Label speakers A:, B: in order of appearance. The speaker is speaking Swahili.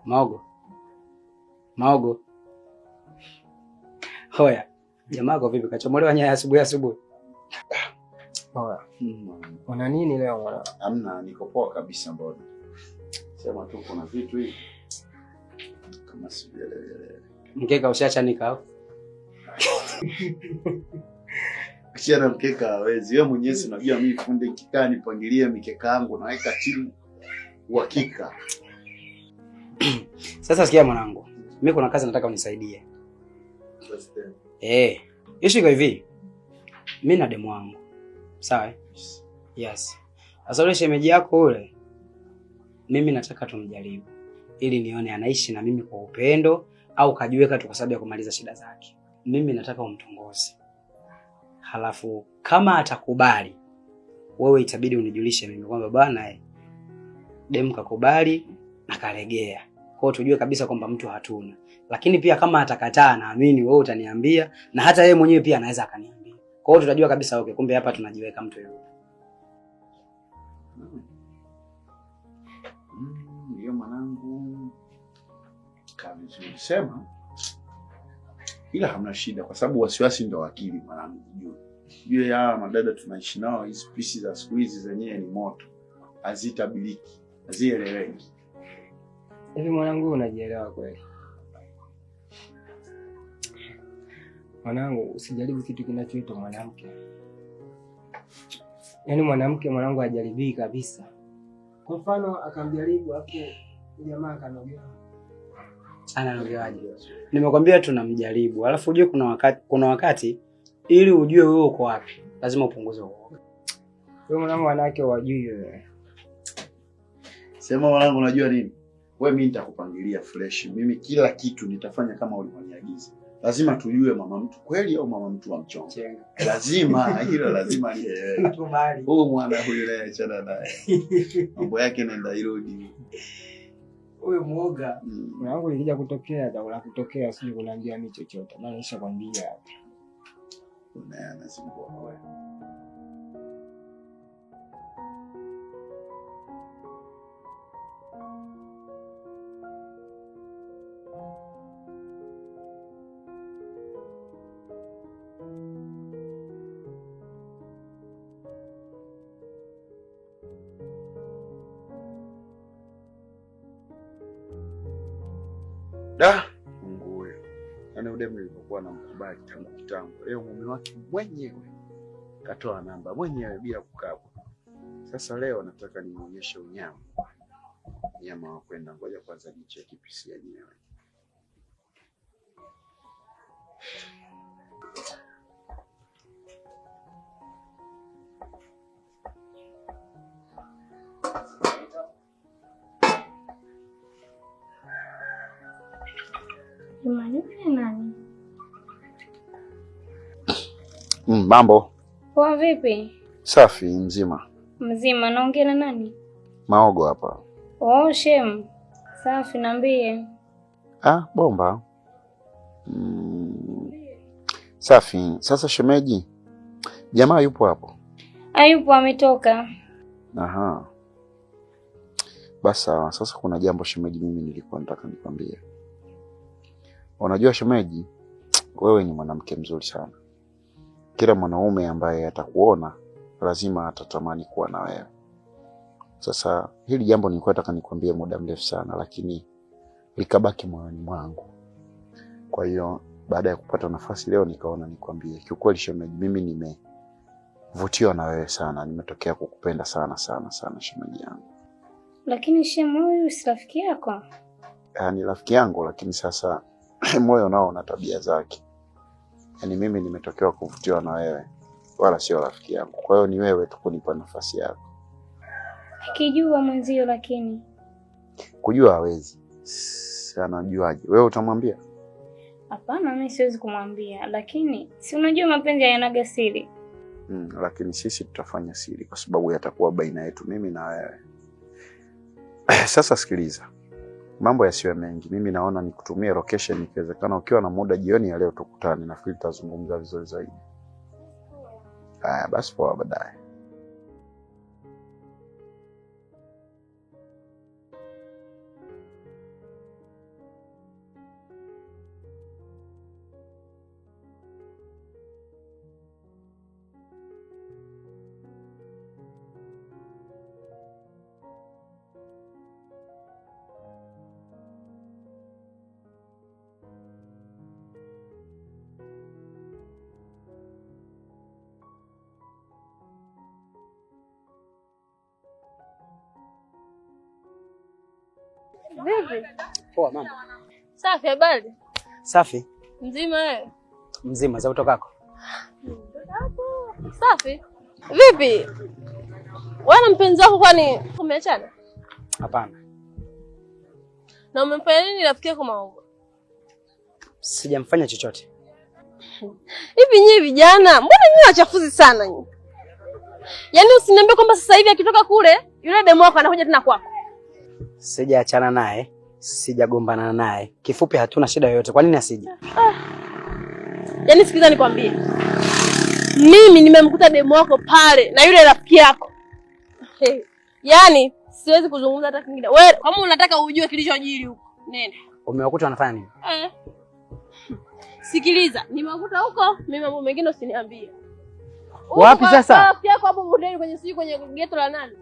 A: Maogo. Maogo. Hoya, jamaa kwa vipi kachomolewa nyaya asubuhi asubuhi?
B: Hoya. Una nini leo mwana?
C: Hamna, niko poa kabisa mbona. Sema tu kuna vitu hivi kama sivielewi.
A: Mkeka ushachanika au?
C: Kisha mkeka hawezi. Wewe mwenyewe unajua mimi fundi nikikaa nipangilie mikeka yangu naweka chini uhakika.
A: Sasa sikia mwanangu, mimi kuna kazi nataka unisaidie. Issue iko hivi. Mimi na demu wangu. Sawa eh? Yes. Sasa yule shemeji yako yule, mimi nataka tumjaribu ili nione anaishi na mimi kwa upendo au kajiweka tu kwa sababu ya kumaliza shida zake. Mimi nataka umtongoze. Halafu kama atakubali, wewe itabidi unijulishe mimi kwamba bwana demu kakubali na kalegea. Kwa hiyo tujue kabisa kwamba mtu hatuna. Lakini pia kama atakataa, naamini wewe utaniambia na hata yeye mwenyewe pia anaweza akaniambia. Kwa hiyo tutajua kabisa okay, kumbe hapa tunajiweka mtu yupo.
C: Hiyo mwanangu vizuri sema, ila hamna shida kwa sababu wasiwasi ndio akili mwanangu. Jue ya madada tunaishi nao, hizi pisi za siku hizi zenyewe ni moto, hazitabiliki, hazieleweki.
B: Hivi mwanangu unajielewa kweli? Mwanangu usijaribu kitu kinachoitwa mwanamke. Yaani mwanamke mwanangu hajaribii kabisa. Kwa mfano akamjaribu hapo jamaa akanogewa.
A: Ananogewaje? Nimekwambia tunamjaribu. Alafu ujue kuna wakati ili ujue wewe uko wapi, lazima upunguze uoga.
B: Wewe mwanangu wanawake wajui wewe.
C: Sema mwanangu unajua nini? Wewe mimi nitakupangilia fresh. Mimi kila kitu nitafanya kama ulivyoniagiza. Lazima tujue mama mtu kweli au mama mtu wa mchongo. Lazima hilo lazima lieleweke.
A: Nakubali.
C: Huyu mwana huyu naye achana naye. Mambo yake nenda irudi.
A: Huyu muoga.
B: Mwanangu likija kutokea la kutokea sije kuniambia mimi chochote. Maana nishakwambia hapa.
C: Unaye anazingua wewe. Da, Mungu huyo. Yaani udemu nilipokuwa namkubali tangu kitambo. Leo mume wake mwenyewe katoa namba mwenyewe bila kukabwa. Sasa leo nataka nimuonyeshe unyama. Unyama wa kwenda. Ngoja kwanza nicheki PC yenyewe.
D: Nani?
C: Mambo.
D: Poa vipi?
C: Safi, mzima.
D: Mzima, naongea na nani?
C: Maogo hapa.
D: Oh, shem. Safi, niambie.
C: Ah, bomba. Safi. Sasa shemeji, jamaa yupo hapo?
D: Hayupo, ametoka.
C: Aha. Basi sawa. Sasa kuna jambo shemeji, mimi nilikuwa nataka nikwambie. Unajua shemeji, wewe ni mwanamke mzuri sana. Kila mwanaume ambaye atakuona lazima atatamani kuwa na wewe. Sasa hili jambo nilikuwa nataka nikwambie muda mrefu sana, lakini likabaki moyoni mwangu. Kwa hiyo baada ya kupata nafasi leo nikaona nikwambie. Kiukweli shemeji, mimi nimevutiwa na wewe sana, nimetokea kukupenda sana sana sana shemeji yangu.
D: Lakini shemu, huyu si rafiki yako?
C: Ni rafiki yangu, lakini sasa moyo nao una tabia zake. Yaani mimi nimetokewa kuvutiwa na wewe, wala sio rafiki yangu. Kwa hiyo ni wewe tu kunipa nafasi yako.
D: Akijua mwenzio lakini.
C: Kujua hawezi. Anajuaje? Wewe utamwambia?
D: Hapana, mimi siwezi kumwambia, lakini si unajua mapenzi hayanaga siri.
C: Lakini sisi tutafanya siri kwa sababu yatakuwa baina yetu mimi na wewe. Sasa sikiliza. Mambo yasiwe mengi. Mimi naona nikutumie location, ikiwezekana ukiwa na muda jioni ya leo tukutane, nafikiri tutazungumza vizuri zaidi. Haya basi, poa, baadaye.
E: Vipi?
A: Poa mama.
E: Safi, habari?
A: Safi.
E: Mzima wewe?
A: Mzima za utokako.
E: Safi. Vipi? Wewe na mpenzi wako kwani umeachana?
A: Hapana.
E: Na umemfanya nini rafiki yako maovu?
A: Sijamfanya chochote.
E: Hivi nyinyi vijana, mbona nyinyi wachafuzi sana nyinyi? Yaani usiniambie kwamba sasa hivi akitoka kule yule demu wako anakuja tena kwako.
A: Sijaachana naye, sijagombana naye. Kifupi hatuna shida yoyote. Kwa nini asije?
E: Yaani sikiliza nikwambie. Mimi nimemkuta demu wako pale na yule rafiki yako. Hey. Yaani siwezi kuzungumza hata kingine. Wewe kama unataka ujue kilichojiri huko, nenda.
A: Umewakuta wanafanya nini?
E: Eh. Sikiliza, nimewakuta huko, mimi mambo mengine usiniambie. Huko
A: Wapi
E: kwa-
A: sasa?
E: kwa Rafiki yako hapo bondeni kwenye sijui kwenye geto la nani?